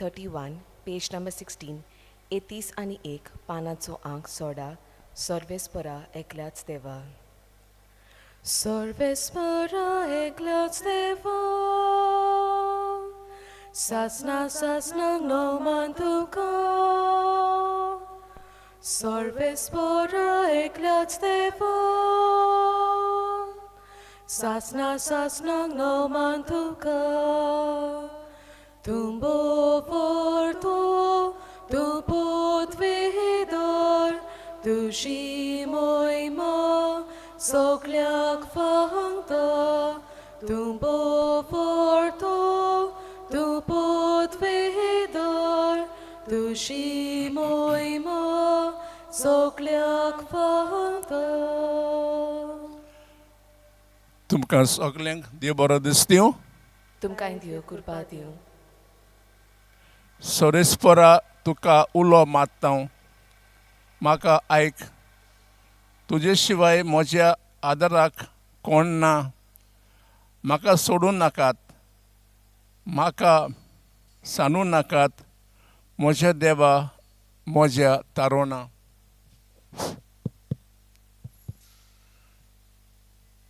31, page number 16, 31 आनी एक पानाचो आंक सोडा सर्वेस्परा एकल्याच देवा. सर्वेस्परा एकल्याच देवा, सासना सासनांक नमान तुका. सर्वेस्परा एकल्याच देवा, सासना सासनांक नमान तुका. तूं बोफोरतो, तूं पोतवेदर, तुजी मोहिमा सगल्याक फांगता. तूं बोफोरतो, तूं पोतवेदर, तुजी मोहिमा सगल्याक फांगता. तुमकां सगल्यांक देव बरो दिसतीव. तुमकांय देव कृपा दिवं. सोरेस्परा तुका उलो मारता, म्हाका आयक. तुजे शिवाय म्हज्या आदाराक कोण ना. म्हाका सोडूं नाकात, म्हाका सांडूं नाकात, म्हज्या देवा, म्हज्या तारोणा.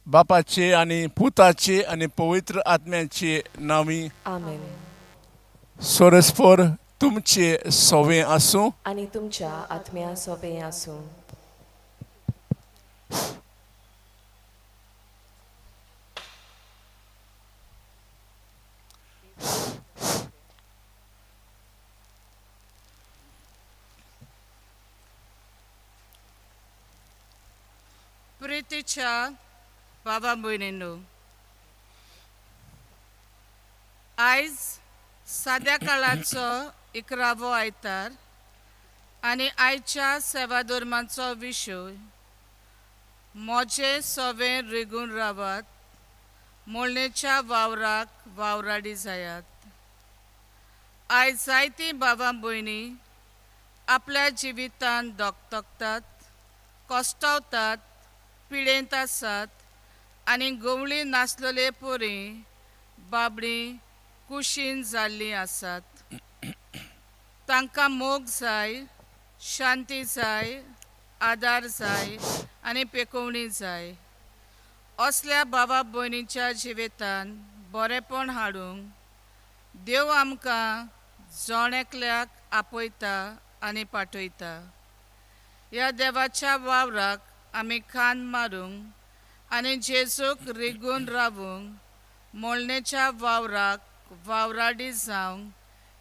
बापाचे आनी पुताचे आनी पवित्र आत्म्याचे नांवी. आमेन. सोरेस्पर तुमचे सोवे आसूं. आनी तुमच्या आत्म्या सोबें आसूं. प्रितीच्या बाबा भयणींनो, आयज साद्या काळाचो इकरावो आयतार आनी आयच्या सेवाधर्माचो विशय म्हजे सवें रिगून रावात, मोळणेच्या वावराक वावराडी जायात. आयज जायतीं बाबा भयणी आपल्या जिवितान दगदगतात, कश्टावतात, पिडेंत आसात आनी गवळी नासलेले परी बाबडी कुशीन जाल्लीं आसात. तांकां मोग जाय, शांती जाय, आदार जाय आनी पेकोवणी जाय. असल्या बाबा भयणीच्या जिवितान बरेंपण हाडूंक देव आमकां जण एकल्याक आपयता आनी पाठयता. ह्या देवाच्या वावराक आमी खान मारूंक आनी जेजूक रिगून रावूंक, मोळणेच्या वावराक वावराडी जावंक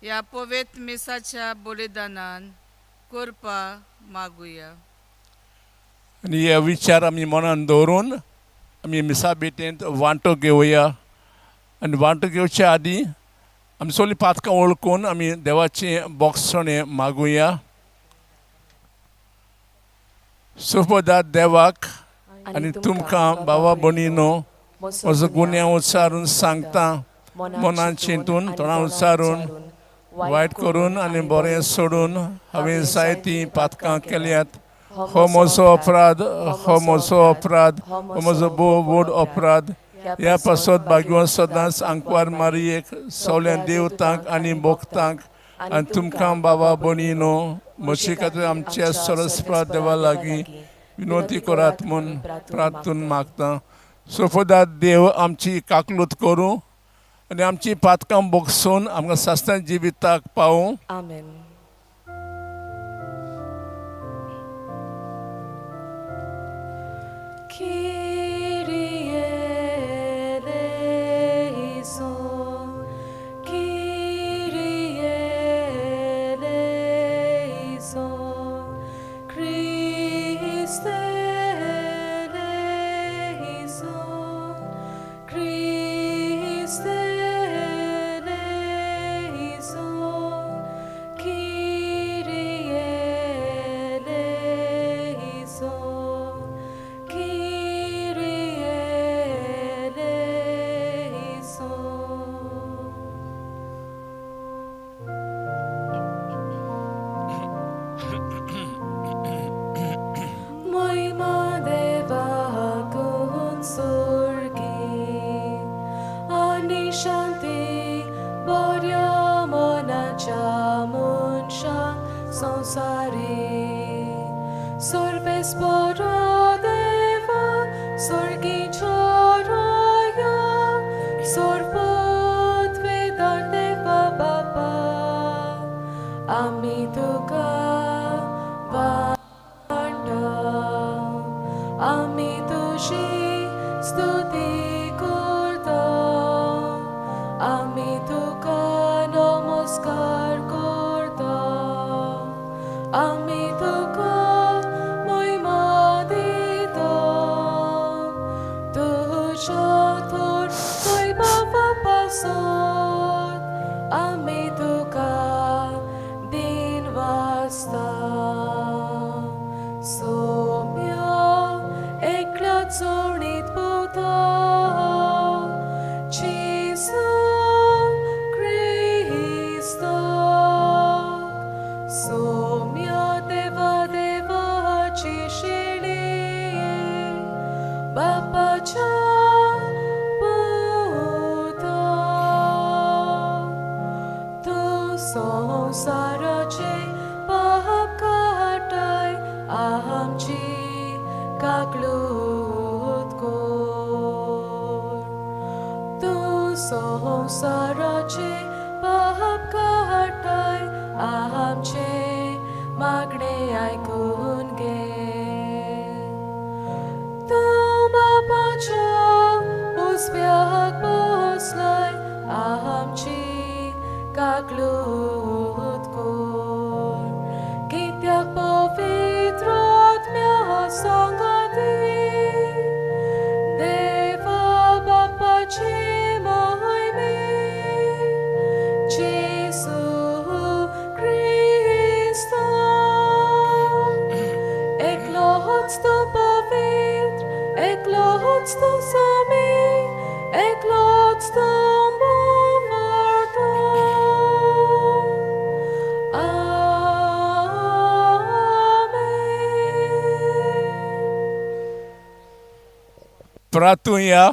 ह्या पवित्र मिसाच्या बलिदानान करपा मागुया. आनी हे विचार आमी मनान दवरून आमी मिसा भेटेंत वांटो घेवया. आनी वांटो घेवचे आदीं आमी सगळीं पातकां वळखून आमी देवाचें बोगसणें मागुया. सुबोधा देवाक आनी तुमकां बाबा भयणीनो म्हजो गुन्यांव उच्चारून सांगता, मनान चिंतून, तोंडान उच्चारून, वायट करून आनी बरें सोडून हांवें जायतीं पातकां केल्यात. हो म्हजो अपराध, हो म्हजो अपराध, हो म्हजो भोव व्हड अपराध. ह्या पासत भाग्यवान सदांच आंकवार मारयेक, सगल्या देवतांक आनी भक्तांक आनी तुमकां बाबा भयणीनो म्हजे खातीर आमच्या सरस्पत देवा लागीं विनवती करात म्हूण प्रार्थून मागता. सोफोदात देव आमची काकलूत करूं आनी आमची पातकां बोगसून आमकां सासणां जिविताक पावूं. आमेन. Kyrie eleison, Kyrie eleison, Christe eleison, Christe eleison, Kyrie. मनशांक संवसारी सर्वेस्परा देवा स्वर्गीच्या राया सर्वोत्वेदार देवा बापा आमी तुका वांडा आमी तुजी स्तुती करता आमी तुका नमस्कार करता आमी तुका महिमा दिता तुज्या थोर बाबा पासत आमी तुका दिन वाचता सोम्या एकल्या चोणीत पोता जेजू क्रिस्ताक सोम्या देवा देवाची शेळी बापाच्या पुता तूं संवसाराचे पाप काडटाय आमची काकलूत कोर तूं संवसाराचे पाप काडटाय आमचे मागणें आयकून घे तूं बापाच्या उजव्याक बसलाय आमची काकलूत कोर कित्याक पवित्र आत्म्या सांगाती देवा बापाची मोहिमे जेजू क्रिस्ता एकलोच तो पवित्र, एकलोच तो स्वामी, एकलोच तो मोवार्तो. आमेन. प्रातुया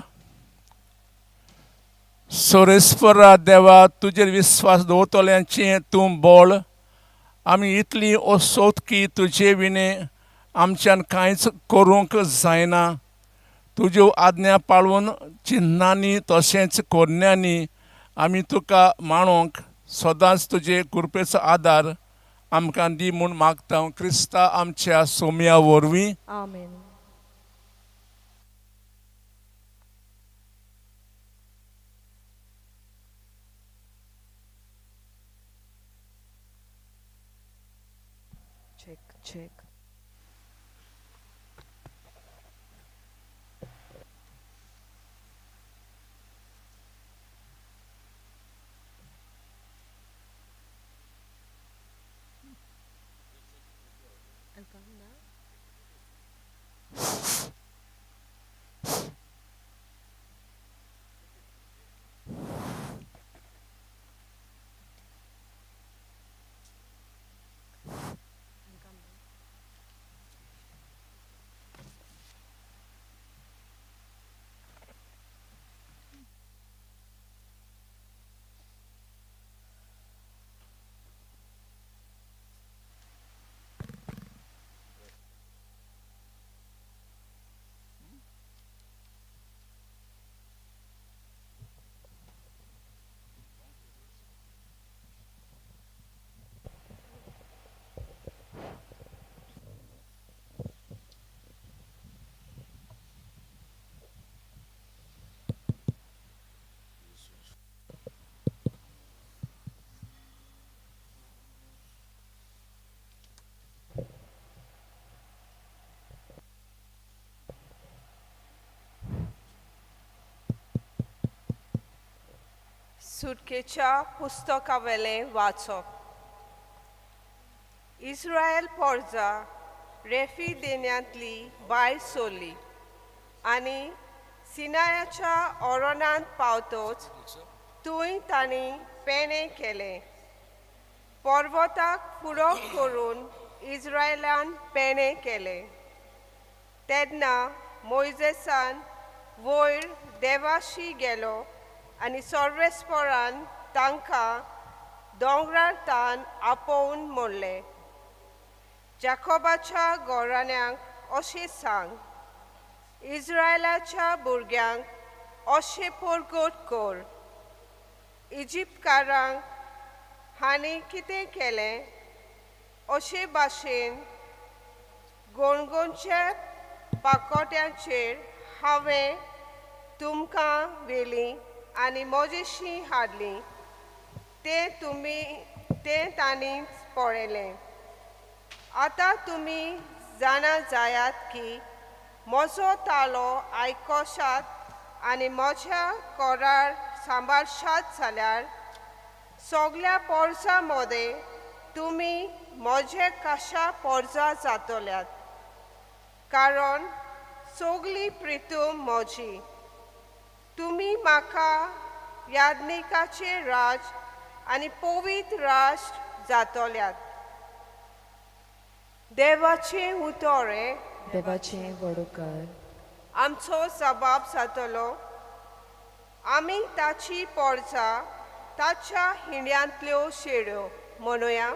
सोरेस्परा देवा तुजेर विस्वास दवरतल्यांचें तूं बळ आमी इतली असोत की तुजे विणें आमच्यान कांयच करूंक जायना तुज्यो आज्ञा पाळून चिन्नांनी तशेंच कोरण्यांनी आमी तुका माणोंक सदांच तुजे कृपेचो आदार आमकां दी म्हूण मागता क्रिस्ता आमच्या सोम्या वरवीं. आमेन. Check, check. सुटकेच्या पुस्तकावेलें वाचप. इस्रायल पोरजा रेफी देण्यांतली भायर सरली आनी सिनायाच्या ओरोनांत पावतोच थंय तांणी पेणें केलें. पर्वताक फुडो करून इस्रायलान पेणें केलें. तेन्ना मोयजेसान वयर देवाशी गेलो आनी सर्वेस्परान तांकां दोंगरार तान आपोवन म्हणलें, जाकोबाच्या गोराण्यांक अशें सांग, इज्रायलाच्या भुरग्यांक अशें परगट कर, इजिप्तकारांक हांणी कितें केलें अशे भाशेन गणगणच्या पाकोट्यांचेर हांवें तुमकां व्हेलीं आनी म्हजेशी हाडलीं तें तुमी तें तांणी पळयलें. आतां तुमी जाणा जायात की म्हजो तालो आयकोशात आनी म्हज्या कोरार सांबाळशात जाल्यार सगल्या पोरसां मदें तुमी म्हजे काशा पोरसां जातल्यात, कारण सगली प्रितूम म्हजी. तुमी म्हाका याज्ञिकाचें राज आनी पवित्र राष्ट्र जातल्यात. देवाचें उतर हें. देवाचें वडोकार. आमचो जबाब जातलो, आमी ताची पोरसां ताच्या हिंड्यांतल्यो शेड्यो म्हणुया.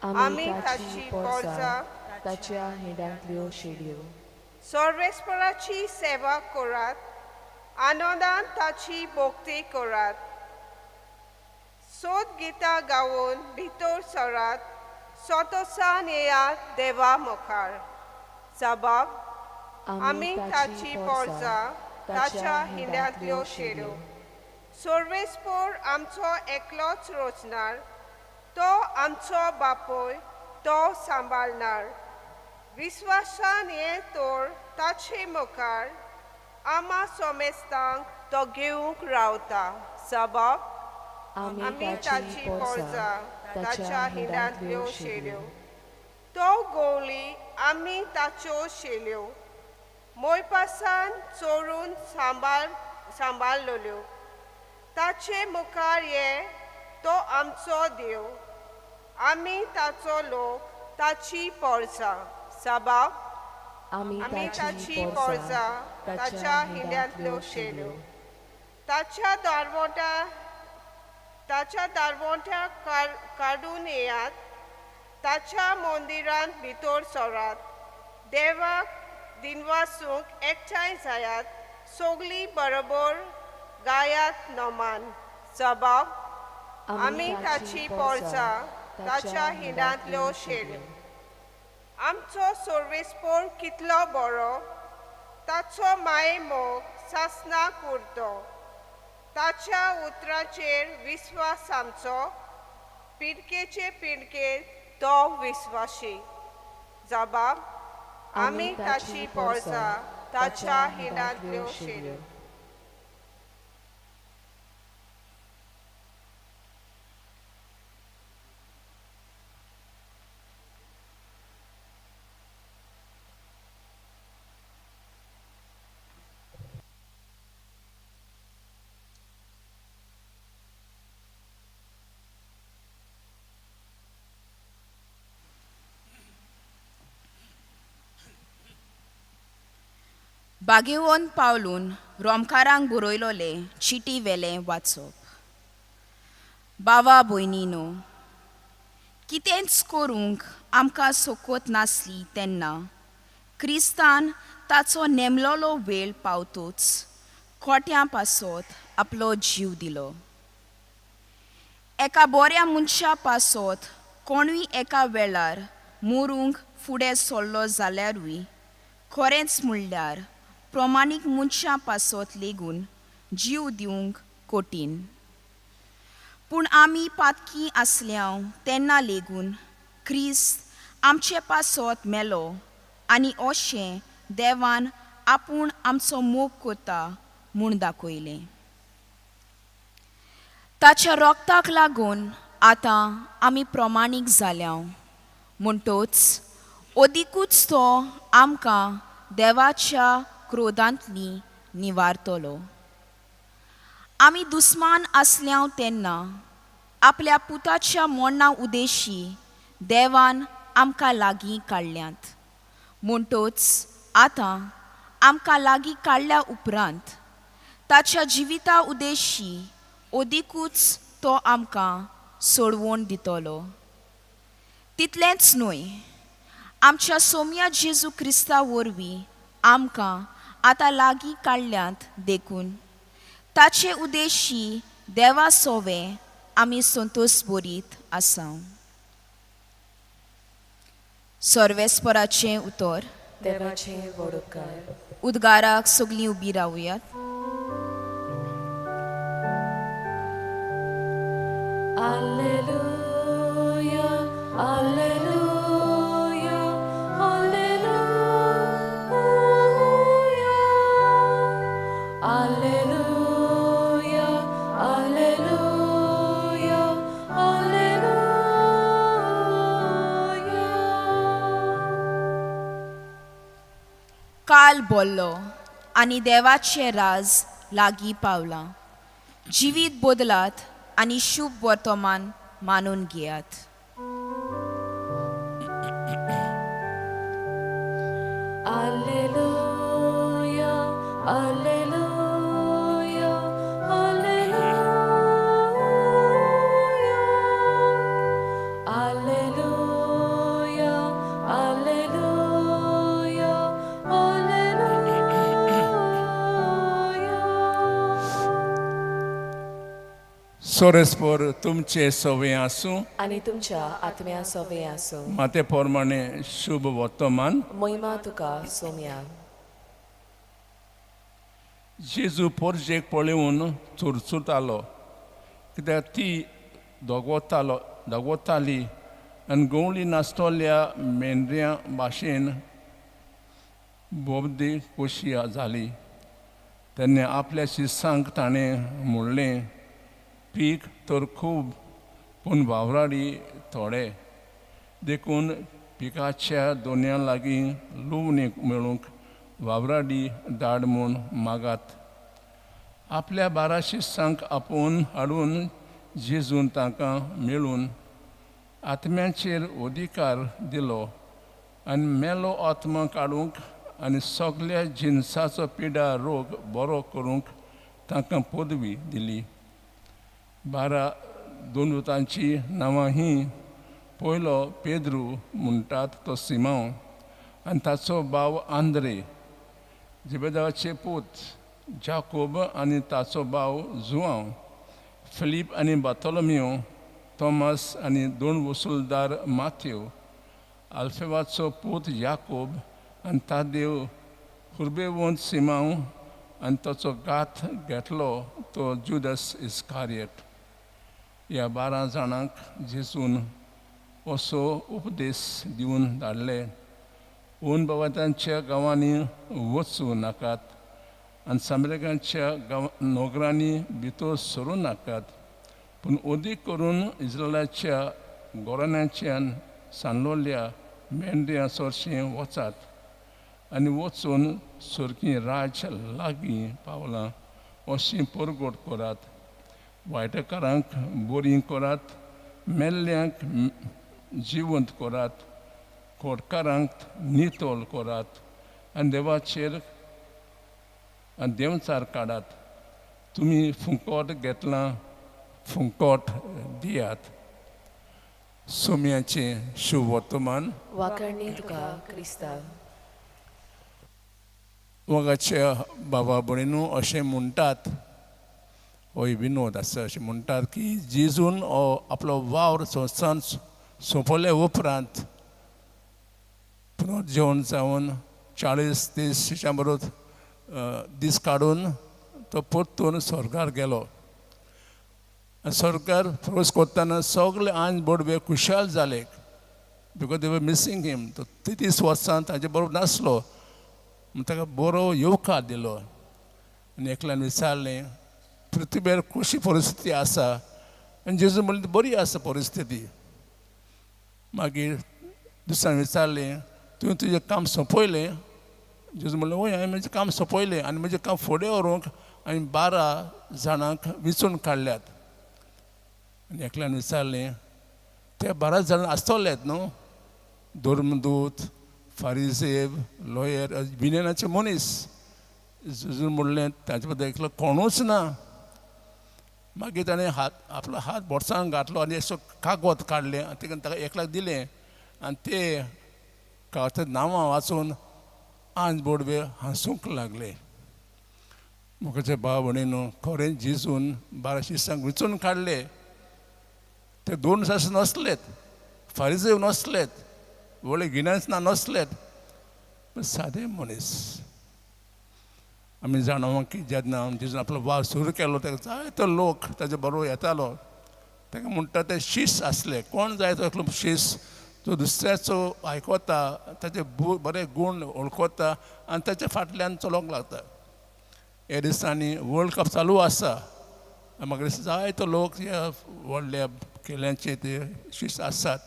आमी ताची पोरसां ताच्या हिंड्यांतल्यो शेड्यो. सर्वेस्पराची सेवा करात, आनंदान ताची भक्ती करात, सोद गितां गावन भितर सरात, संतोसान येयात देवा मुखार. जबाब, आमी ताची पोरसां ताच्या हिंड्यांतल्यो शेड्यो. सर्वेस्पर आमचो एकलोच रचणार, तो आमचो बापूय, तो सांबाळणार. विस्वासान हें तर ताचे मुखार आमा सोमेस्तांक तो घेवंक रावता. जबाब, आमी ताची पोरसां ताच्या हिंड्यांतल्यो शेड्यो. तो गोवली आमी ताच्यो शेल्यो, मोयपासान चोरून सांबाळल्यो. ताचे मुखार ये, तो आमचो देव, आमी ताचो लोक, ताची पोरसां. जबाब, आमी ताची पोरसां ताच्या हिंड्यांतल्यो शेल्यो. ताच्या दारवंट्या काडून येयात, ताच्या मंदिरांत भितर सरात, देवाक दिनवासूंक एकठांय जायात, सगलीं बरोबर गायात नमान. जबाब, आमी ताची पोरसां ताच्या हिंड्यांतल्यो शेल्यो. आमचो सर्वेस्पर कितलो बरो, ताचो माये मोग सासणाक उरतो. ताच्या उतराचेर विस्वास आमचो, पिडकेचे पिडके तो विस्वाशी. जबाब, आमी ताची पोरसां ताच्या हिंड्यांतल्यो शेल्यो. बागेवन पावलून रोमकारांक बरयलोले चिटी वेलें वाचप. बावा भयणीनो, कितेंच करूंक आमकां सोकोत नासली तेन्ना क्रिस्तान ताचो नेमलोलो वेळ पावतोच खोट्यां पासत आपलो जीव दिलो. एका बऱ्या मनशा पासत कोणूय एका वेळार मरूंक फुडें सरलो जाल्यारूय खरेंच म्हणल्यार प्रमाणीक मनशां पासत लेगून जीव दिवंक कठीण. पूण आमी पातकी आसल्या तेन्ना लेगून क्रिस्त आमचे पासत मेलो आनी अशें देवान आपूण आमचो मोग करता म्हूण दाखयलें. ताच्या रोगताक लागून आतां आमी प्रमाणीक जाल्या, म्हणटोच अदिकूच तो आमकां देवाच्या क्रोधांतली निवारतलो. आमी दुस्मान आसल्या तेन्ना आपल्या पुताच्या मोडणा उदेशी देवान आमकां लागीं काडल्यात, म्हणटोच आतां आमकां लागीं काडल्या उपरांत ताच्या जिविता उदेशी अदिकूच तो आमकां सोडवण दितलो. तितलेंच न्हय, आमच्या सोम्या जेजू क्रिस्ता वरवीं आमकां आतां लागीं काडल्यात देखून ताचे उद्देशी देवा सोवे आमी संतोश बरीत आसा. सर्वेस्पराचें उतर. देवाचें व्हड उपकार. उद्गाराक सगलीं उबी रावयात. Alleluia, Alleluia, Alleluia, Alleluia, Alleluia, Alleluia. काल बोल्लो आनी देवाचें राज लागीं पावलां. जिवीत बदलात आनी शुभ वर्तमान मानून घेयात. Alleluia, Alleluia, Alleluia, Alleluia, Alleluia, Alleluia. सोरेस्पोर तुमचे सवे आसूं. आनी तुमच्या आत्म्या सोवे आसूं. माते प्रमाणे शुभ वर्तमान. मोहिमा तुका सोम्या. जेजू पोरजेक पळोवन चुरचुरतालो, कित्याक ती दोगवतालो दोगवताली आनी गवळी नासतल्या मेंढऱ्यां भाशेन बोबदी खोशी जाली. तेन्ना आपल्या शिसांक ताणें म्हणलें, पीक तर खूब पूण वावराडी थोडे, देखून पिकाच्या दोनया लागीं लुवणी मेळूंक वावराडी धाड म्हूण मागात. आपल्या 12 शिसांक आपोवन हाडून जेजून तांकां मेळून आत्म्याचेर अधिकार दिलो आनी मेलो आत्मा काडूंक आनी सगल्या जिनसाचो पिडा रोग बरो करूंक तांकां पदवी दिली. 12 दोनुतांची नांवां हीं. पयलो पेद्रू म्हणटात तो सिमांव आनी ताचो भाव आंद्रे, जिबेदाचे पूत जाकोब आनी ताचो भाव जुआंव, फिलीप आनी बातोलोमियो, थॉमस आनी दोन वसुलदार माथ्यो, आल्फेवाचो पूत याकोब आनी तादेव, हुर्बेवंत सिमांव आनी ताचो घात घेतलो तो जुदस इस्कारियट. ह्या 12 जाणांक जेजून असो उपदेश दिवन धाडले, ऊन बाबातांच्या गांवांनी वचूं नाकात आनी सामरेकांच्या गांव नोकरांनी भितर सरूं नाकात, पूण अदीक करून इस्रायलाच्या गोराण्याच्यान सांडलोल्या मेंढऱ्यां सरशीं वचात आनी वचून सारकीं राज्य लागीं पावलां अशीं परगट करात. वायटकारांक बरीं करात, मेल्ल्यांक जिवंत करात, खोटकारांक नितळ करात आनी देवाचेर आनी देंवचार काडात. तुमी फुंकोट घेतलां, फुंकोट दियात. सोम्याचें शुभ वर्तमान. वाकरणी तुका क्रिस्तांव. मोगाच्या बाबा भयणीनू, अशें म्हणटात, होय विनोद आसा, अशें म्हणटात की जेजून हो आपलो वावर संस्थान सोंपयले उपरांत पुनर्जेवण जावन 40 दीस शिश्यां बरोबर दीस काडून तो परतून स्वर्गार गेलो. आनी स्वर्गार प्रवेश करतना सगळे आंज बोडवे खुशाल जाले, because they were missing him. तो 33 वर्सां ताजे बरोबर नासलो, म्हण ताका बरो येवकार दिलो. आनी एकल्यान विचारलें, पृथ्वीर कशी परिस्थिती आसा? आनी जेजू म्हणलें, बरी आसा परिस्थिती. मागीर दुसऱ्यान विचारलें, तुवें तुजें काम सोंपयलें? जेजू म्हणलें, वय, हांवें म्हजें काम सोंपयलें आनी म्हजें काम फुडें व्हरूंक हांवें 12 जाणांक विचून काडल्यात. आनी एकल्यान विचारलें, ते 12 जाणां आसतलेत न्हू, धर्मदूत, फारिजेव, लॉयर, विज्ञानाचे मनीस. जेजून म्हणलें, ताचे बद्दल एकलो कोणूच ना. मागीर ताणें हात आपलो हात बोर्सांत घातलो आनी असो कागद काडलें आनी तेका ताका एकल्याक दिलें आनी ते कागदाचीं नांवां वाचून आंज बोडवे हांसूंक लागले. मोगाचे भाव भयणीनो, खरें जेजून 12 शिसांक विंचून काडले. ते दोन सास नासलेत, फारिजेव नासलेत, व्हडले गिन्यास ना नासलेत, पूण सादे मनीस. आमी जाणा की जेन्ना जेजून आपलो वावर सुरू केलो तेका जायतो लोक ताजे बरोबर येतालो. ताका म्हणटा ते शीस आसले. कोण जाय तो एकलो शीस जो दुसऱ्याचो आयकता, ताचे बरे गूण वळखता आनी ताच्या फाटल्यान चलोवंक लागता. ह्या दिसांनी वर्ल्ड कप चालू आसा. म्हाका दिसता जायतो लोक ह्या व्हडल्या खेळांचे ते शीस आसात.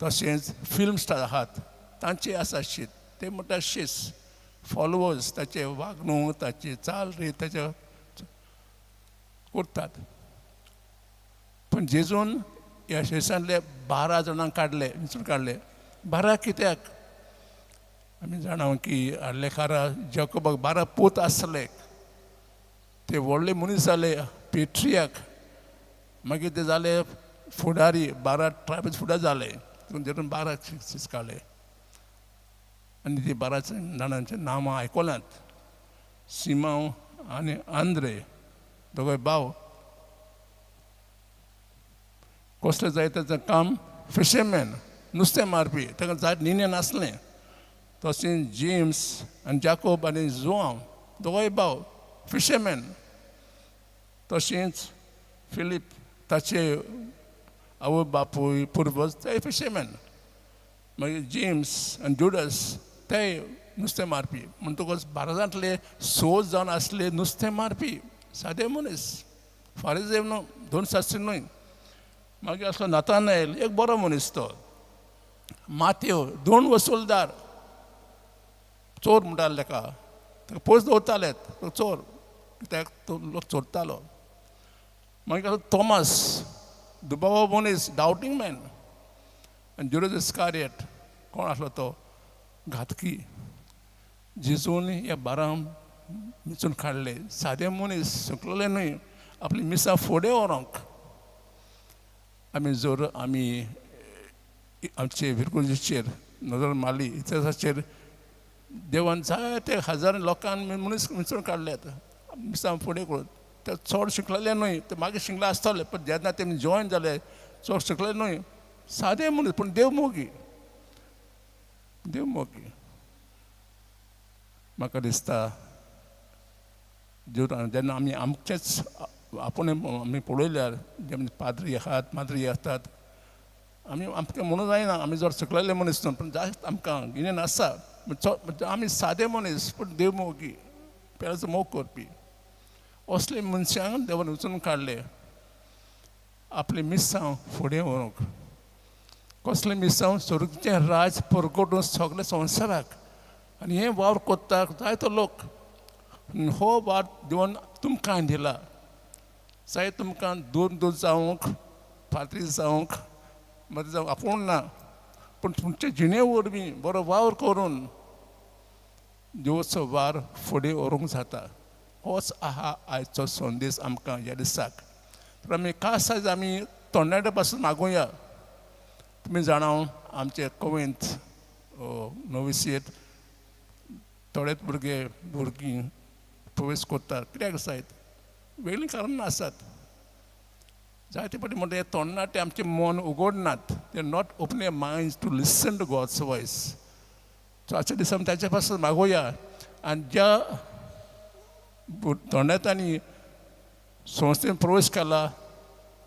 तशेंच फिल्म स्टार आहात तांचे आसा शीत. ते म्हणटा शीस फॉलोवर्स, ताचे वागणूक, ताची चाल रीत ताचे करतात. पूण जेजून ह्या शिसांतले 12 जाणांक काडले, विंचून काडले. 12 कित्याक? आमी जाणा की आडलेकारा जाकोबाक 12 पूत आसले. ते व्हडले मनीस जाले पेट्रियाक. मागीर ते जाले फुडारी, 12 ट्रायब्स फुडार जाले. तितून 12 शीस काडले आनी ती 12 जाणांची नांवां आयकल्यांत. सिमांव आनी आंद्रे दोगय भाव. कसलें जाय ताचें काम? फिशरमॅन, नुस्तें मारपी. ताका जाय निन्या नासलें. तशें जेम्स आनी जाकोब आनी जुआंव दोगय भाव फिशरमॅन. तशेंच फिलीप ताचे आवय बापूय पुर्वज ते फिशरमॅन. मागीर जेम्स आनी जुडस ते नुस्तें मारपी. म्हणटकच 12 जाणांतले 6 जावन आसले नुस्तें मारपी, सादे मनीस, फारिजेव न्हू, दोन शास्त्री न्हय. मागीर आसलो नातानायल, एक बरो मनीस तो. मात्यो दोन वसुलदार, चोर म्हणटाले ताका. ताका पयस दवरताले, तो चोर कित्याक तो लोक चोरतालो. मागीर आसलो तॉमास, दुबावा मनीस, डावटींग मॅन. आनी जुडस इस्कारियट कोण आसलो तो? घातकी. जेजून ह्या 12 विंचून काडले, सादे मनीस, शिकलेले न्हय, आपली मिसां फुडें व्हरोंक. आमी जर आमी आमचे फिरगर्जीचेर नदर मारली, इतिहासाचेर, देवान जायते हजारां लोकांक मनीस विंचून काडल्यात मिसां फुडें करून. ते चड शिकलेले न्हय, ते मागीर शिकले आसतले, पण जेन्ना तेमी जॉयन जाले चड शिकले न्हय, सादे मनीस पूण देव मोगी, देव मोगी. म्हाका दिसता जेन्ना आमी आमचेच आपूण आमी पळयल्यार, जे पाद्री आहात, माद्री आसतात, आमी आमकां म्हणूं जायना आमी जर शिकलेले मनीस न्हू, पूण जास्त आमकां गिन्यान आसा. चड आमी सादे मनीस पूण देव मोगी, पेराचो मोग करपी. असले मनशांक देवान वचून काडले आपलें मिसांव फुडें व्हरूंक. कसलें मिसांव? स्वर्गचें राज परगटून सगळ्या संवसाराक. आनी हें वावर कोत्ता जायतो लोक. हो वावर देवान तुमकां दिला. चाहे तुमकां दूर दूर जावंक, पाद्री जावंक, माद्री जावंक आपोवंक ना, पूण तुमचे जिणे वरवीं बरो वावर करून देवाचो वावर फुडें व्हरूंक जाता. होच आहा आयचो संदेश आमकां ह्या दिसाक. तर आमी खास आयज आमी तरणाट्या पासून मागुया. तुमी जाणा, आमचे कोवेंत नोविसियेत थोडेच भुरगे भुरगीं प्रवेश करतात. कित्याक जायत? वेगळीं कारणां आसात. जायते फावटी म्हणटा हे तरणाटे आमचें मन उगडनात. They not open their mind to listen to God's voice. So आजच्या दिसा आमी ताच्या पासून मागोया. आनी ज्या तरणाट्यांनी संस्थेन प्रवेश केला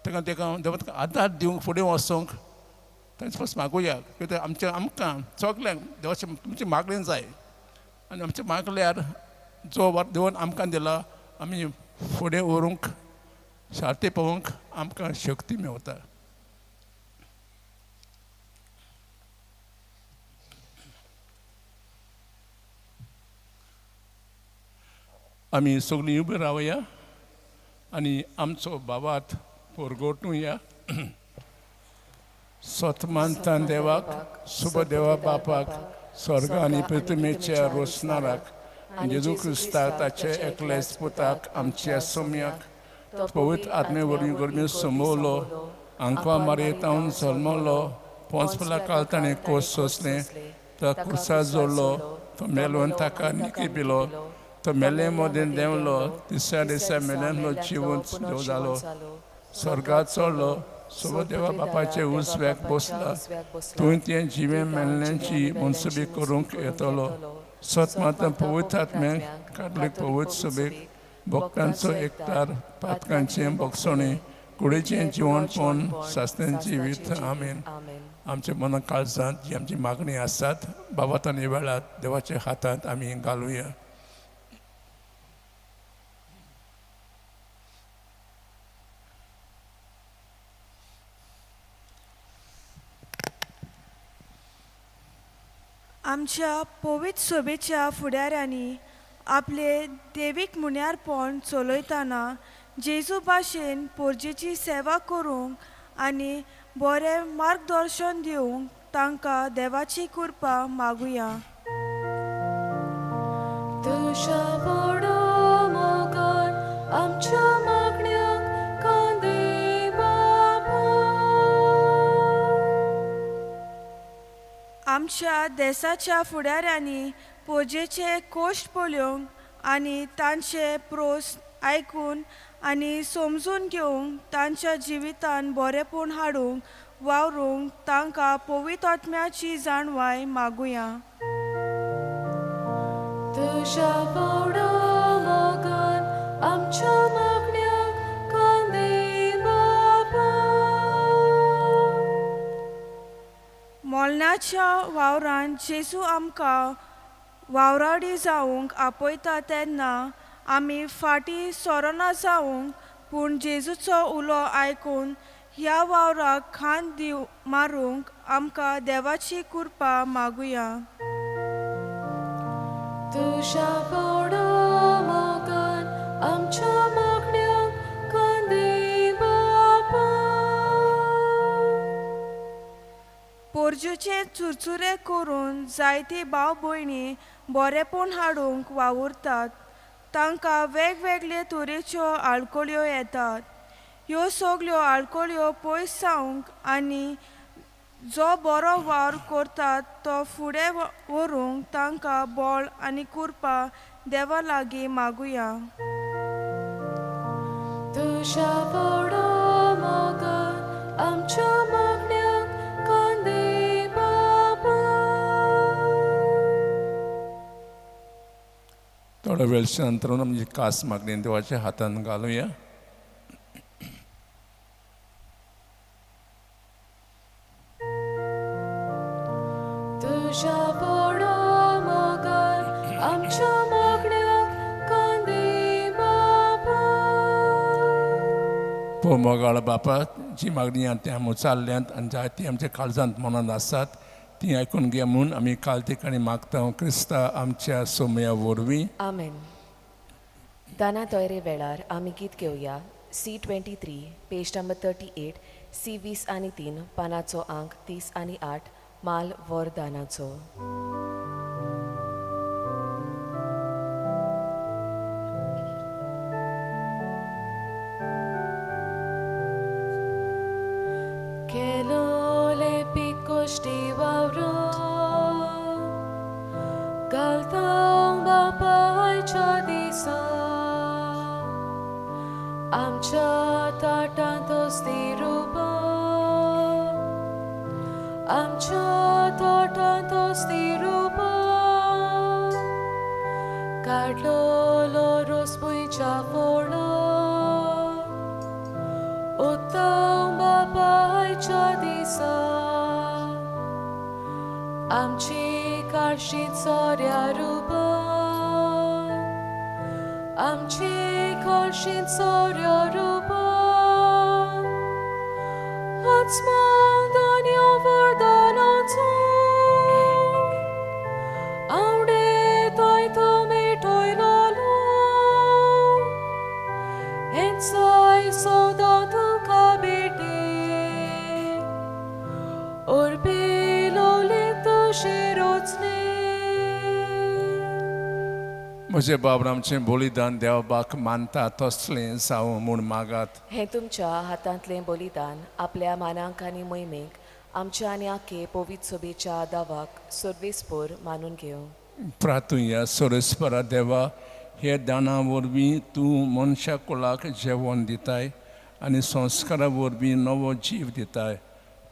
ताका ताका देवा ताका आदार दिवंक, फुडें वचोंक तांचे पासून मागोया. कित्याक आमच्या आमकां सगल्यांक देवाचे तुमची मागणें जाय. आनी आमचे मागल्यार जो वावर देवान आमकां दिला आमी फुडें व्हरूंक, सारतें पावोवंक आमकां शक्ती मेवता. आमी सगळीं उबी रावया आनी आमचो भावार्थ परगटुया. सतमानतान देवाक, शुभ देवा बापाक, स्वर्ग आनी पृथ्वीच्या रोसणाराक, जेजू क्रिस्ताक ताचे एकलेच पुताक, आमच्या सोम्याक, पवित्र आत्मे वरवीं गर्मी समवलो, आंकवा मारयेतावन जल्मलो, पोंच काल ताणें कोस सोंसलें, तो क्रुसार जोडलो, तो मेलो आनी ताका निकी पिलो, तो मेले मदें देंवलो, तिसऱ्या दिसा मेल्यांतलो जिवन देव जालो, स्वर्गात चडलो, सोबत देवा बापाचे उजव्याक बसला, तूं तें जिवें मेल्ल्यांची मनसुबी करूंक येतलो. सत माता पवित्र आत्म्याक, कातलीक पवित्र सभेक, भक्तांचो एकतार, पातकांचें भोगसणें, कुडीचें जिवनपण, सासण्याचें जिवीत. आमेन. आमच्या मना काळजांत जी आमची मागणी आसात बाबा, वेळार देवाच्या हातांत आमी घालुया. आमच्या पवित्र सभेच्या फुडाऱ्यांनी आपले देवीक मुन्यारपण चलयतना जेजू भाशेन पोरजेची सेवा करूंक आनी बरें मार्गदर्शन दिवंक तांकां देवाची कृपा मागुया. तुज्या व्हडा मोगान आमच्या मागण्यांक कान दी बाबा. आमच्या देसाच्या फुडाऱ्यांनी पोजेचे कोश्ट पळोवंक आनी तांचे प्रोस आयकून आनी समजून घेवंक, तांच्या जिवितान बरेंपण हाडूंक वावरूंक तांकां पवित्र आत्म्याची जाणवाय मागुया. तुज्या व्हडा मोगान आमच्या मागण्यांक कान दी बाबा. मोलनाच्या वावरान जेजू आमकां वावराडी जावंक आपयता तेन्ना आमी फाटीं सोरना जावंक, पूण जेजूचो उलो आयकून ह्या वावराक खांद दिव मारूंक आमकां देवाची कृपा मागुया. तुज्या व्हडा मोगान आमच्या मागण्यांक कान दी बाबा. पोरजूचे चुरचुरे करून जायती भाव भयणी बरेंपण हाडूंक वावुरतात. तांकां वेगवेगळे तरेच्यो आडखळ्यो येतात. ह्यो सगल्यो आडखळ्यो पयस जावंक आनी जो बरो वावर करतात तो फुडें व्हरूंक तांकां बळ आनी कृपा देवा लागीं मागुया. तुज्या व्हडा मोगान आमच्या मागण्यांक कान दी बाबा. थोडो वेळ शांत रावन आमची खास मागणी देवाच्या हातांत घालुया. तुज्या व्हडा मोगान आमच्या मागण्यांक कान दी बाबा. पो मोगाळ बापा, जी मागणी ती आमी उचारल्यांत आनी जायती आमच्या काळजांत मनांत आसात ती आयकून घे म्हूण आमी काल ठिकाणी मागता, क्रिस्ता आमच्या सोमया वरवीं. आमेन. दाना तयारे वेळार आमी गीत घेवया C 23, page number 38, C 23, पानाचो आंक 38, माल वरदानाचो. केलोले पिकोश्टी वावरो घालता बापायच्या दिसा, आमच्या ताटांत अस्ती रुपा, आमच्या ताटांत अस्ती रुपा, काडलोलो रोस भुंयच्या फोडो उत्तम बापायच्या दिसा, आमची काळशी चोऱ्या रुपा, आमची काळशी चोऱ्या रुपा, आत्मा वरदानाचो आवडे तोय तो मेटोयलोलो, हेंचाय सदां तुका भेटे, ओरबी लोले तुशे रोचने. म्हजे बाब आमचें बलिदान देवबाक मानता तसलें जावं म्हूण मागात. हें तुमच्या हातांतलें बलिदान आपल्या मानांक आनी मोहिमेक आमच्या आनी आखे पवित्र सोबेच्या दावाक सर्वेस्पोर मानून घेवं. प्रातुया. सोरेस्परा देवा, हे दाना वरवीं तूं मनशा कुळाक जेवण दिताय आनी संस्कारा वरवीं नवो जीव दिताय.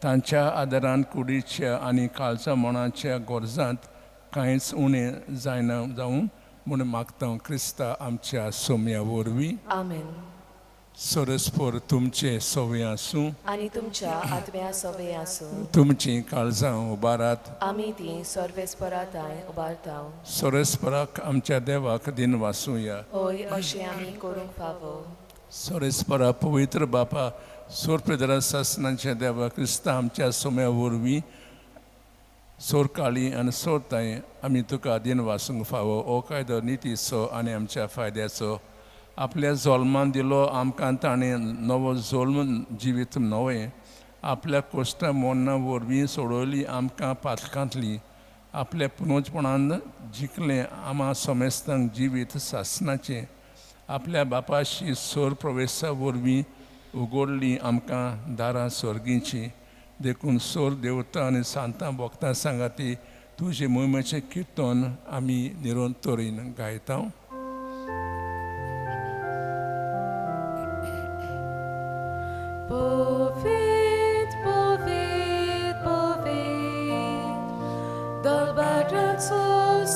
तांच्या आदारान कुडीच्या आनी काळजा मनाच्या गरजांत कांयच उणें जायना जावं म्हूण मागता, क्रिस्ता आमच्या सोम्या वरवीं. आमेन. सोरस्पोर तुमचे सवय आसूं. आनी तुमच्या आत्म्या सवय आसूं. तुमचीं काळजां उबारात. आमी ती सर्वेस्परा थांय उबारता. सोरेस्पराक आमच्या देवाक दिन वासूया. हय, अशें आमी करूंक फावो. सोरेस्परा पवित्र बापा, सोरपेदरा सासनाच्या देवा, क्रिस्ता आमच्या सोम्या वरवीं सोरकाळी आनी सोरताय आमी तुका दिन वासूंक फावो. हो कायदो नितीचो आनी आमच्या फायद्याचो. आपल्या जल्मान दिलो आमकां ताणें नवो जल्म जिवीत नवें. आपल्या कोश्टा मोन्ना वरवीं सोडयली आमकां पातकांतली. आपल्या पुनोजपणान जिखलें आमा समेस्तांक जिवीत सासनाचें. आपल्या बापाशी सोर प्रवेशा वरवीं उगडली आमकां दारां स्वर्गीचीं. देखून सोर देवता आनी सांतां भक्तां सांगाती तुजे मोहिमेचें किर्तन आमी निरंतरीन गायता. Povit, povit, povit, dal barazzo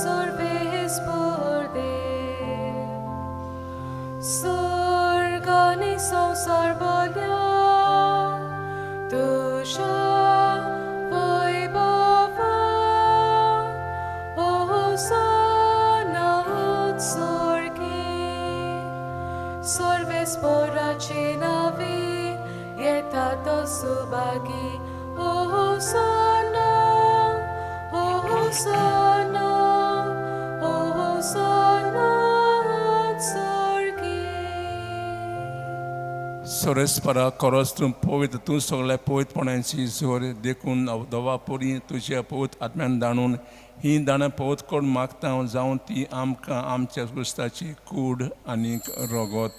sorves por dev. Sorgani संसार बोल्या तुझ्या वैभवा, होसाना उत्सर्गी. सर्वेस्पराचे नावे येता तो सुभागी, होसाना, होसाना, होसाना उत्सर्गी. सोरेस्परा खरोच तूं पवित्र, तूं सगळ्या पवित्रपणाची जोर. देखून दवा परी तुज्या पवित्र आत्म्यान दाणून ही दाणां पवित्र करून मागता जावं ती आमकां आमच्या क्रिस्ताची कूड आनीक रगत.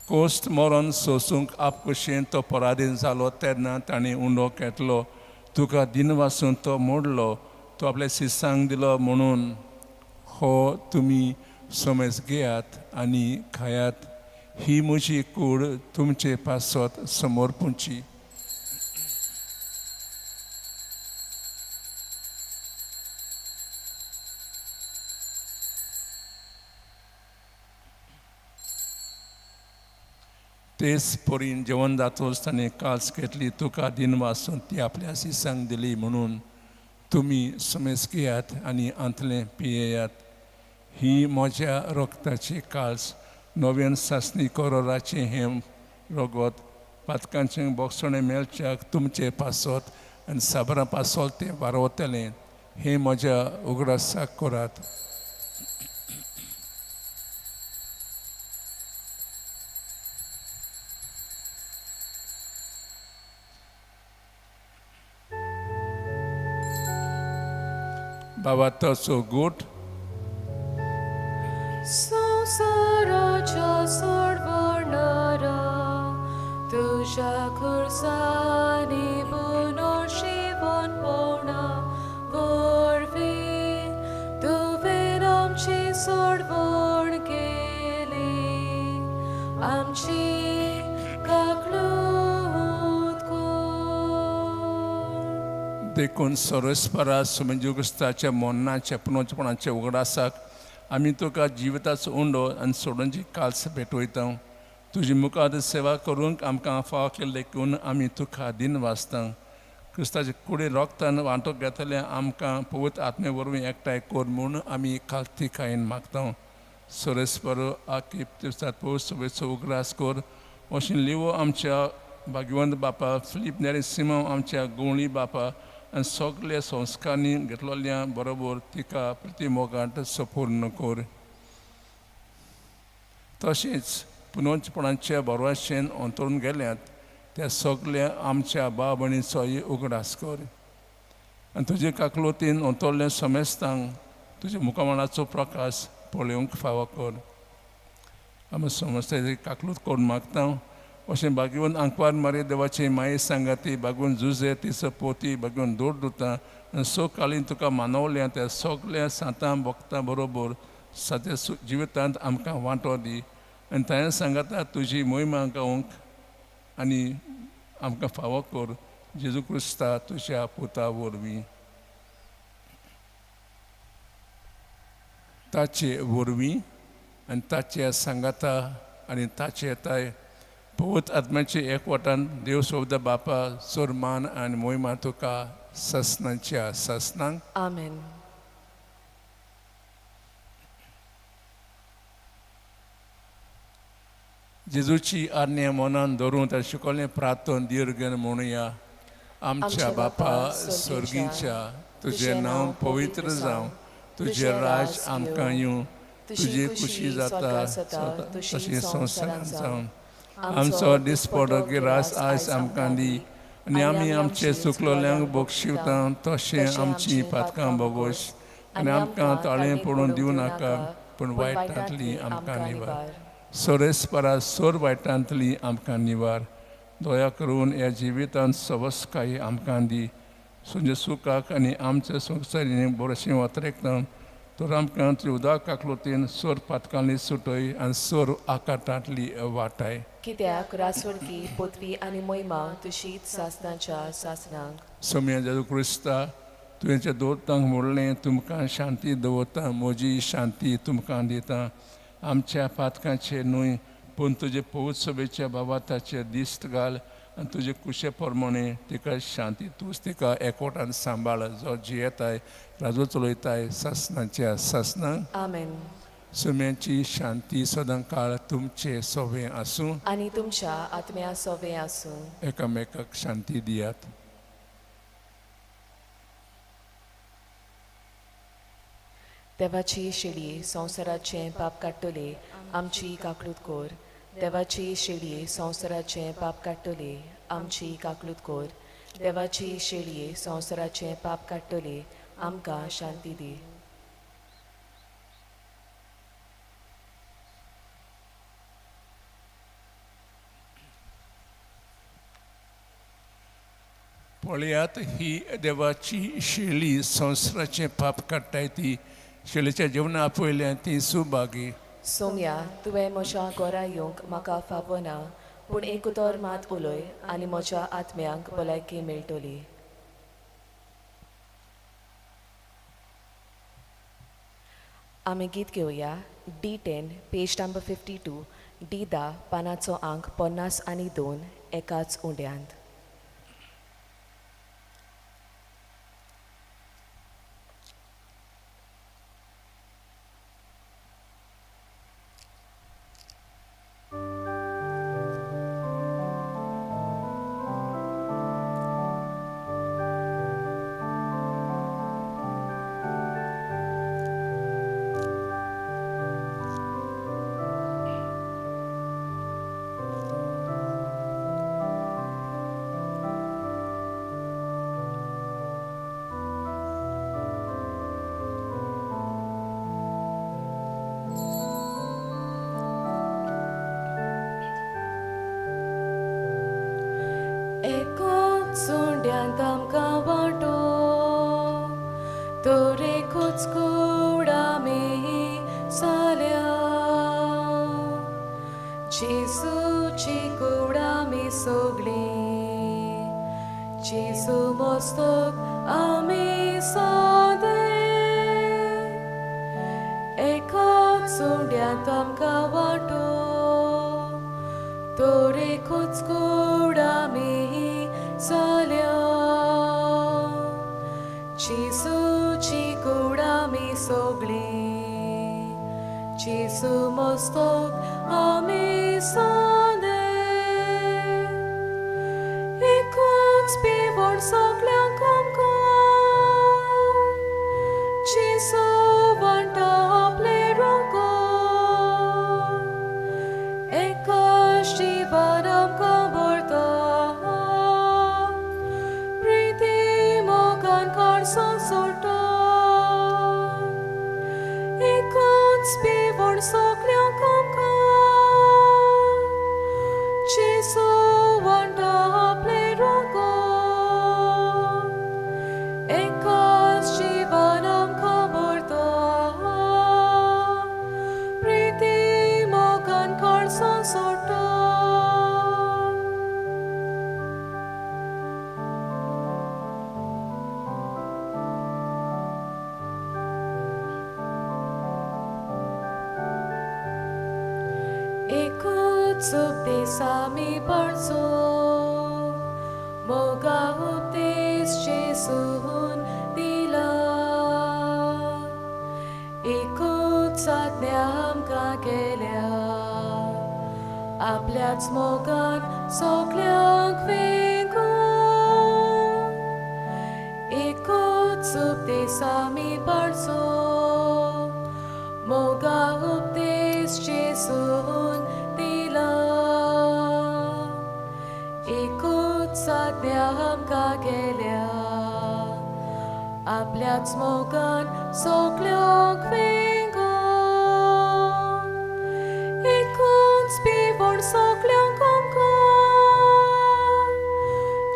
कोश्ट मरण सोसूंक आपकुशेन तो पराधीन जालो तेन्ना ताणें उंडो घेतलो, तुका दिनवासून तो मोडलो, तो आपल्या शिसांक दिलो म्हणून, हो तुमी समज घेयात आनी खायात, ही म्हजी कूड तुमचे पासत समर्पूची. तेच परीन जेवण जातोच ताणें कास घेतली, तुका दिनवासून ती आपल्या शिसांक दिली म्हणून, तुमी समेज घेयात आनी आंतलें पियेयात, ही म्हज्या रक्ताची कास, नव्यान सासणी करोराचें हें रगत पातकांचें बोगसणें मेळच्याक तुमचे पासत आनी साबरां पासत तें वारवतलें. हें म्हज्या उगडासाक करात. बाबा तसो गोट संवसाराच्या सोडवणारा, तुज्या खुर्सांनी पुनर्जीवन पोवणा वरवीं तुवें आमची सोडवण केली, आमची काकळूत कर. देखून सर्वेस्परा सुमंजू क्रिस्ताच्या मोन्नाच्या पुनोचपणाच्या उगडासाक आमी तुका जिविताचो उंडो आनी सोडूनची काल्स भेटवयता. तुजी मुखार सेवा करूंक आमकां फावो केल्लें देखून आमी तुका दिन वाचता. क्रिस्ताचे कुडी रोगतान वांटो घेतले आमकां पवित्र आत्मे वरवीं एकठांय कर म्हूण आमी खालतीकायेन मागता. सोरेस्पर आकी दिसात पवित्र सभेचो उगडास कर. अशें लिवो आमच्या भाग्यवंत बापा फिलीप नेरी सिमांव आमच्या गोंवळी बापा आनी सगळे संस्कारांनी घेतलेल्या बरोबर तिका प्रतिमोगांत सपूर्ण कर. तशेंच पुनोचपणाच्या बरवाशेन अंतरून गेल्यात त्या सगल्या आमच्या बाब भयणीचोय उगडास कर आनी तुजे काकलोतीन अंतरले समेस्तांक तुज्या मुखामळाचो प्रकाश पळोवंक फावो कर. आमी समजताय काकलूत करून मागता अशें बागेवन आंकवार मारे देवाची माये सांगाती बागून जुजे तिचो पोती बागून दोर दुता आनी सकाळीं तुका मानवल्या त्या सगल्या सांतां भक्तां बरोबर सत्या जिवितांत आमकां वांटो दी आनी ताणें सांगाता तुजी मोहिमा गावंक आनी आमकां फावो कर जेजू क्रिस्ता तुज्या पुता वरवीं. ताचे वरवीं आनी ताचे सांगाता आनी ताचे ताय पवित्र आत्म्याचे एकवटान देव सोबदा बापा सोरमान आनी मोहिमा तुका ससनाच्या ससनांक. आमेन. जेजूची आज्ञा मनान धरून ताणें शिकवलें प्रार्थन दीर्घ म्हणुया. आमच्या बापा स्वर्गीच्या, तुजें नांव पवित्र जावं, तुजें राज आमकां येवं, तुजी खुशी जाता तशी संवसारांत जावं. आमचो दिसपडो गिरास आयज आमकां दी आनी आमी आमचे चुकलोल्यांक बक्षिवता तशें आमची पातकां बोगोश आनी आमकां ताळें पडून दिवं नाका, पूण वायटांतली आमकां निवार. सोरेस्परा सोर वायटांतली आमकां निवार. दया करून ह्या जिवितांत सवस्काय आमकां दी, सुंजे सुखाक आनी आमच्या संवसारीन बरोशें वातरेकता तर आमकां तुज्या उदक काकलोतीन सोर पातकांनी सुटय आनी सोर आकाटांतली वाटाय. कित्याक रासवडकी पोतवी आनी मोहिमा तुशीच सासनाच्या सासनांक. सोम्या जेजू क्रिस्ता, तुवें दोतांक म्हणलें तुमकां शांती दवरता, म्हजी शांती तुमकां दिता. आमच्या पातकांचे न्हय पूण तुजे पवित्र सभेच्या बाबाताचे दिश्ट घाल आनी तुजे कुशे प्रमाणे तिका शांती तूंच तिका एकवटान सांबाळ, जो जियेताय राजो चलयताय सासनाच्या सासनांक. आमेन. सुम्याची शांती सदां काळ तुमचे सोवे आसूं आनी तुमच्या आत्म्या सोवे आसूं. एकामेकाक शांती दियात. देवाची शेळी संवसाराचें पाप काडटले, आमची काकलूत कोर. देवाची शेळी संवसाराचें पाप काडटले, आमची काकलूत कोर. देवाची शेळी संवसाराचें पाप काडटले, आमकां शांती दी. पळयात ही देवाची शेळी संवसाराचें पाप काडटाय ती शेळीच्या जेवणा आपयल्या ती सुभागी. सोम्या, तुवें म्हज्या घरा येवंक म्हाका फावना, पूण एक उतर मात उलय आनी म्हज्या आत्म्यांक भलायकी मेळटली. आमी गीत घेवया D 10 page number 52, D 10 पानाचो आंक 52 एकाच उंड्यांत. एकाच उंड्यांत आमकां वांटो तर एकूच कूड आमी जाल्या, जेजूची कूड आमी सगळीं, जेजू मस्तक आमी सादे. एकाच उंड्यांत आमकां वांटो तर एकूच कूड आमी जाल्या, जेजूची कूड आमी सगळीं, जेजू मस्तक आमी सादे. एकूच पिवण सगळ्यांक आमकां, जेजू वांटा आपलें रगत, एकाच जिवान आमकां भरता, प्रिती मोगान काळसां सोडटा. एकाच एकूच उपदेस आमी पाळचो, मोगा उपदेश जेजून दिला. एकूच आज्ञा आमकां केल्या, आपल्याच मोगान सगल्यांक वेंगोवन. एकूच उपदेस आमी पाळचो, मोगा उपदेश जेजून दिला. एकूच आज्ञा आमकां केल्या, आपल्याच मोगान सगल्यांक वेंगोवन. एकूच पिवण सगल्यांक आमकां,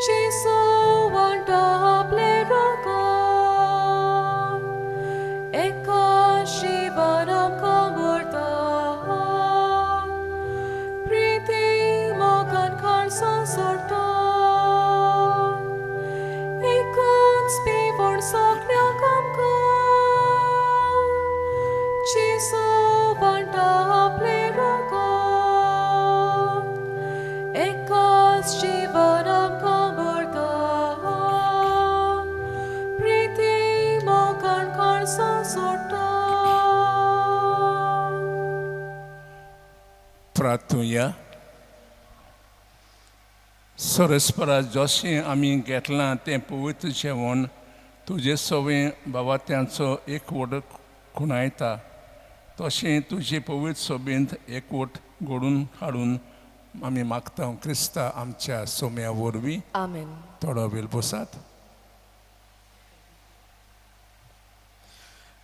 जेजू वांटा आपलें रगत. एका शिवान आमकां व्हरता, प्रिती मोगान काळजां सोडटा. एकूच पिवण सगल्यांक आमकां, जेजू वांटा आपलें रगत. एकाच जिवान आमकां व्हरता, प्रिती मोगान काळजां सोडटा. प्रार्थुया. सरस्परा जशें आमी घेतलां तें पवित्र जेवण तुजे सवें बाबात्यांचो एकवट खुणायता, तशें तुजे पवित्र सोबेंत एकवट घडून हाडून आमी मागता क्रिस्ता आमच्या सोम्या वरवीं. आमेन. थोडो वेळ बसात.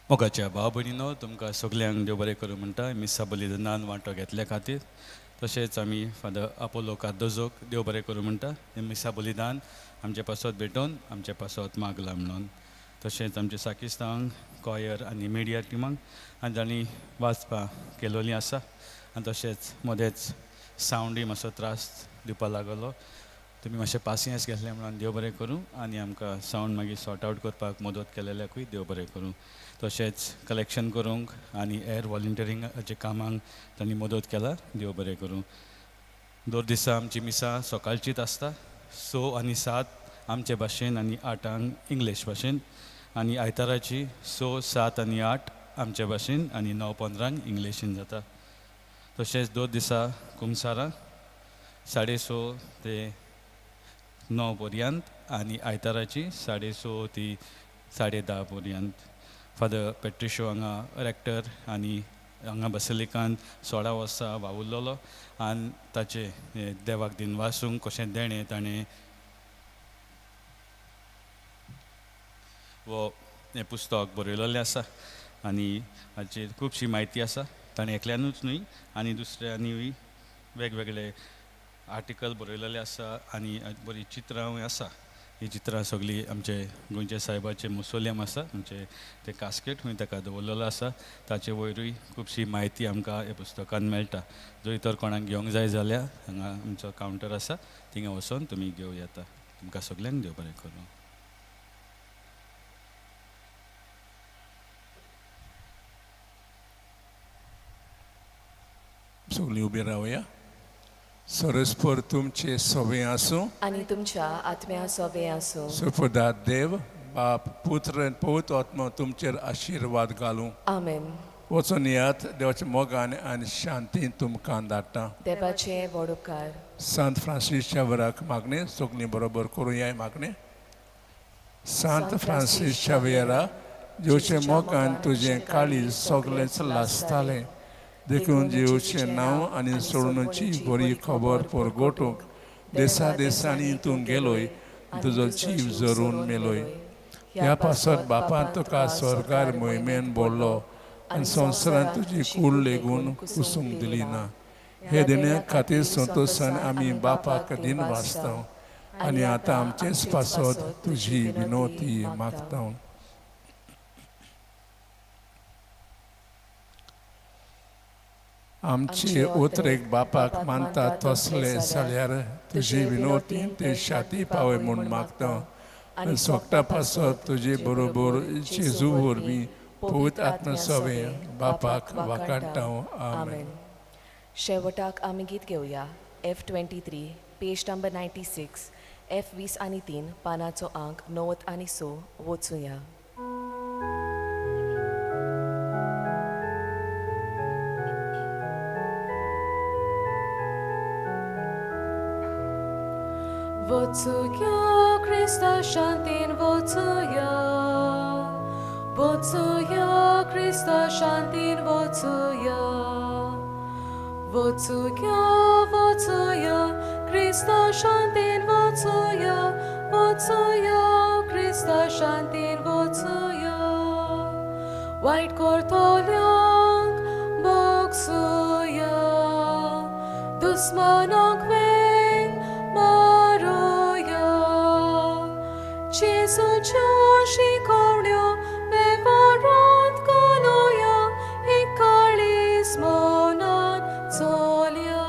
मोगाच्या भाव भयणीनो, तुमकां सगल्यांक देव बरें करूं म्हणटा मिसा बलिदानान वांटो घेतल्या खातीर. तशेंच आमी फादर आपोलो कार्दोजोक देव बरें करूं म्हणटा हें मिसा बलिदान आमचे पासत भेटोवन आमचे पासत मागला म्हणून. तशेंच आमचे साकिस्तांक कॉयर आनी मिडिया टिमांक आनी जांणी वाचपां केलोलीं आसा. आनी तशेंच मदेंच सावंडूय मातसो त्रास दिवपा लागलो, तुमी मातशें पासियेंस घेतलें म्हणून देव बरें करूं. आनी आमकां सावंड मागीर सॉर्ट आवट करपाक मदत केलेल्याकूय देव बरें करूं. तशेंच कलेक्शन करूंक आनी हेर वॉलंटियरींगाच्या कामांक तांणी मदत केला, देव बरें करूं. दर दिसा आमची मिसां सकाळचीच आसता, 6 आनी 7 आमचे भाशेन आनी 8 इंग्लीश भाशेन, आनी आयताराची 6, 7 आनी 8 आमचे भाशेन आनी 9:15 इंग्लिशीन जाता. तशेंच दर दिसा कुमसारां 6:30 ते 9 पर्यंत आनी आयताराची 6:30 ती 10:30 पर्यंत. फादर पेट्रिशो हांगा रेक्टर आनी हांगा बसलिकान 16 वर्सां वावुरलेलो आनी ताचे देवाक दिनवासूंक कशें देणें ताणें वो हें पुस्तक बरयलेलें आसा आनी हाचेर खुबशी म्हायती आसा. ताणें एकल्यानूच न्हय आनी दुसऱ्यांनीय वेगवेगळे आर्टिकल बरयलेले आसा आनी बरीं चित्रांय आसा. ही चित्रां सगळीं आमचे गोंयच्या सायबाचें मुसोलियम आसा, आमचे तें कास्केट खंय ताका दवरलेलो आसा, ताचे वयरूय खुबशी म्हायती आमकां ह्या पुस्तकान मेळटा. जंय तर कोणाक घेवंक जाय जाल्यार हांगा आमचो कावंटर आसा, थिंगा वचोन तुमी घेवं येता. तुमकां सगल्यांक देव बरें करूं. सगळीं उबी रावया. सरस्पर तुमचे सवे आसूं आनी तुमच्या आत्म्या सोबे आसूं. सुपदात देव बाप पुत्र आनी पवित्र आत्मा तुमचेर आशिर्वाद घालूं. आमेन. वचून येयात, देवाच्या मोगान आनी शांतीन तुमकां धाडटा. देवाचे व्हड उपकार. सांत फ्रांसीसच्या वराक मागणें सगळीं बरोबर करुया मागणें. सांत फ्रांसीस शावेरा, जेवचे मोगान तुजें काळीज सगळेंच लासतालें, देखून जेवचें नांव आनी सोडणुची बरी खबर परगटूंक देसा देसांनी तूं गेलोय, तुजो जीव जरून मेलोय. ह्या पासत बापान तुका स्वर्गार मोहिमेन बोल्लो आनी संवसारांत तुजी कूड लेगून कुसूंक दिली ना. हे देण्या खातीर संतोशान आमी बापाक दिन वाचता आनी आतां आमचेच पासत तुजी विनोती मागता. आमचे उतरेक बापाक मानता तसले जाल्यार तुजी विनोती ते शाती पावय म्हूण मागता आनी सोगटा पासत तुजे बरोबर जेजू वरवीं पवित्र आत्मा सवे बापाक वाकाडटा. आमेन. शेवटाक आमी गीत घेवया F 23 page number 96 F 20 आनी तीन पानाचो आंक 96 आनी स वचुया. वचुया क्रिस्ता शांतीन वचुया, वचुया क्रिस्ता शांतीन वचुया, वचुया वचुया क्रिस्ता शांतीन वचुया, वचुया क्रिस्ता शांतीन वचुया. वायट करतल्यांक भोगसुया, दुस्मानाक वेंग मारुया, जेजूच्यो शिकोवण्यो वेव्हारांत घालुया, एक काळीज मनान चलया.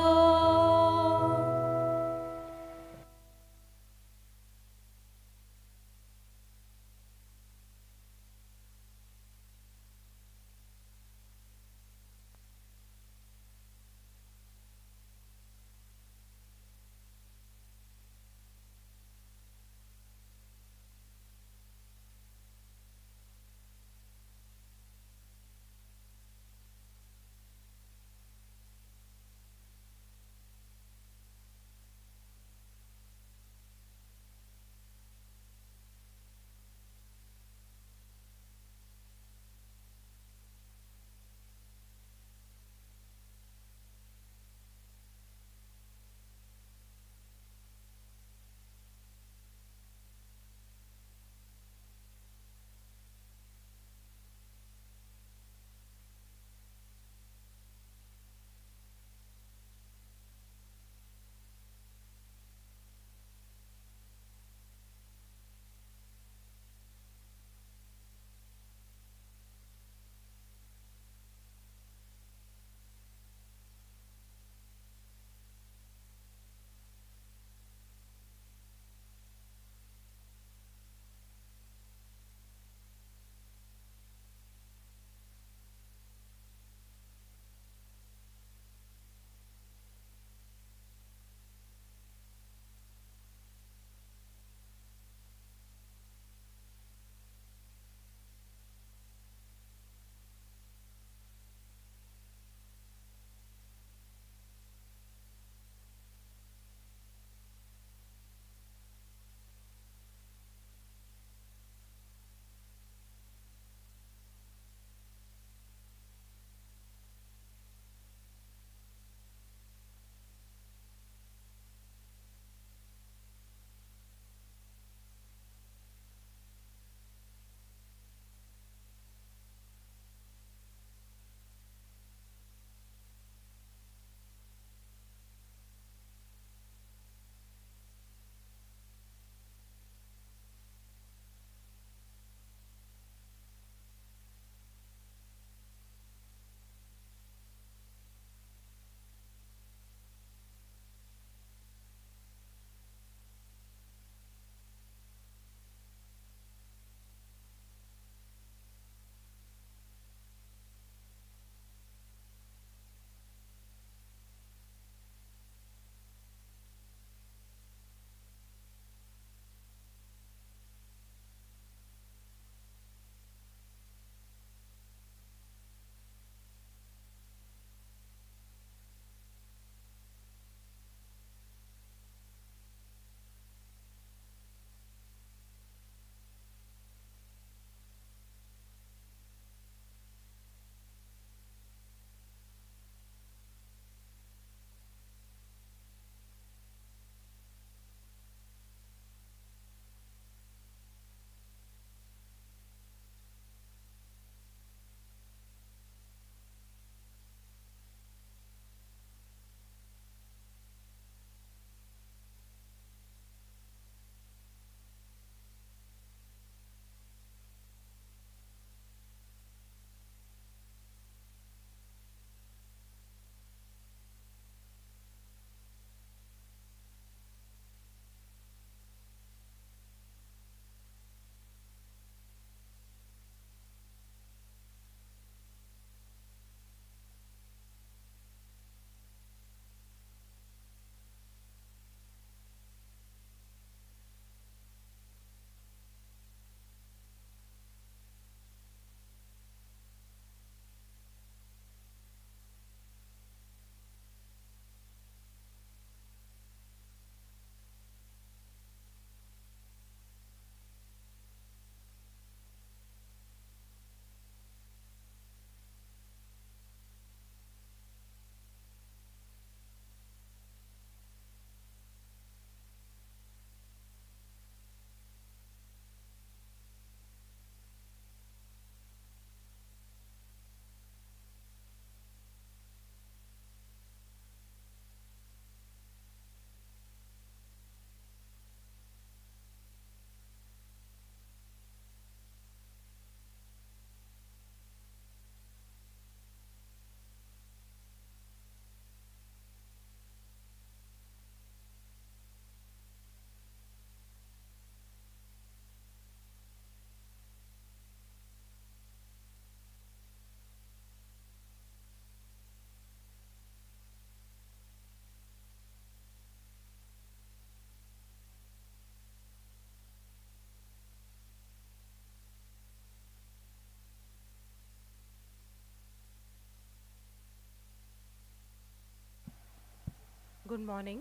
Good morning.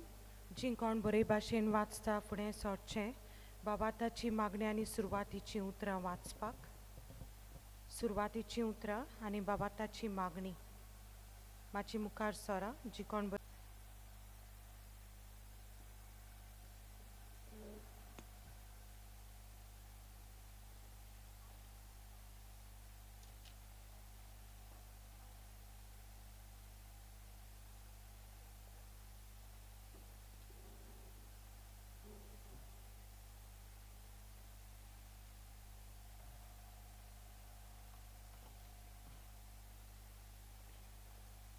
जी कोण बरे भाशेन वाचता फुडें सरचें बाबाताची मागणी आनी सुरवातीचीं उतरां वाचपाक. सुरवातीचीं उतरां आनी बाबाताची मागणी. मातशी मुखार सरा जी कोण.